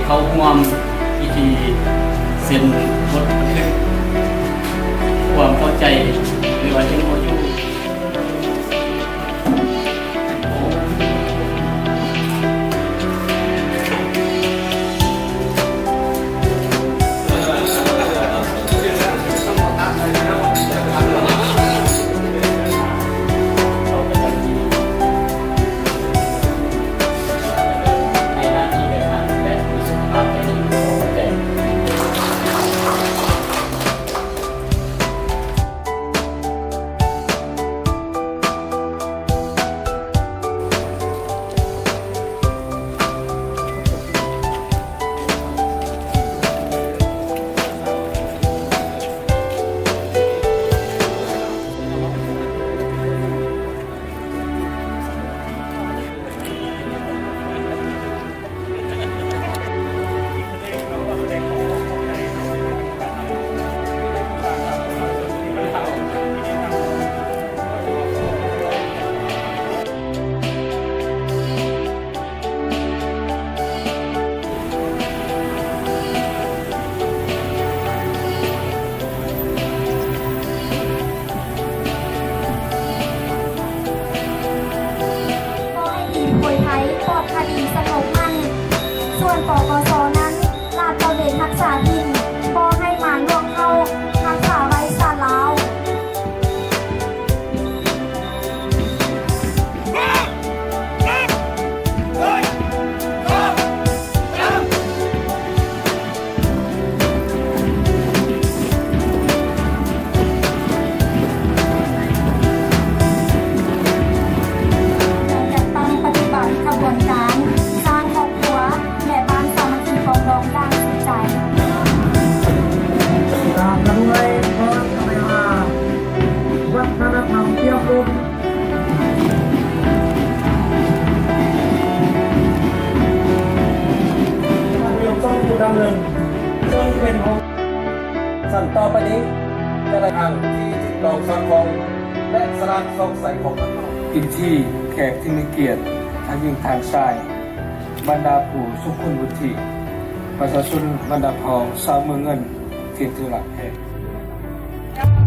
ເຂົ້າຮ່ວມພິທີເຊັນບົດບັນທຶກຄວາມເຂົ້າໃຈ ຫຼືວ່າ ເອັມໂອຢູ. ຂໍໃຫ້ທີມມວຍໄທປອດຄະດີສະຫງົບໝັ້ນ, ສ່ວນ ປກສ ນັ້ນ ລາດຕະເວນຮັກສາຖິ່ນ, ບໍ່ໃຫ້ມາລ່ວງເຂົ້າ, ຮັກສາໄວ້ຊາດລາວ. ຈັດຕັ້ງປະຕິບັດຂະບວນການສ້າງຄອບຄົວ ແລະ ບ້ານສາມັກຄີປອງດອງຢ່າງສຸດໃຈ. ຕາມມາດ້ວຍຄວາມສະຫງ່າ ວັດທະນະທຳຕຽມລຸນ ທາງເລື່ອງສອງຜູ້ດຳເນີນ ເຊິ່ງເປັນຂອງ ຊັ້ນຕໍ່ໄປນີ້ ຈະໄດ້ອ້າງທີ່ຖືກຕ້ອງສອດຄ່ອງ ແລະ ສະຫຼາດສ່ອງໃສຂອງພວກເຮົາ. ເປັນທີ່ແຂກທີ່ມີກຽດ ທັງຍິງທັງຊາຍ, ບັນດາຜູ້ຊົງຄຸນວຸດທິ, ປະຊາຊົນບັນດາເຜົ່າຊາວເມືອງເງິນທີ່ທີ່ຮັກແພງ.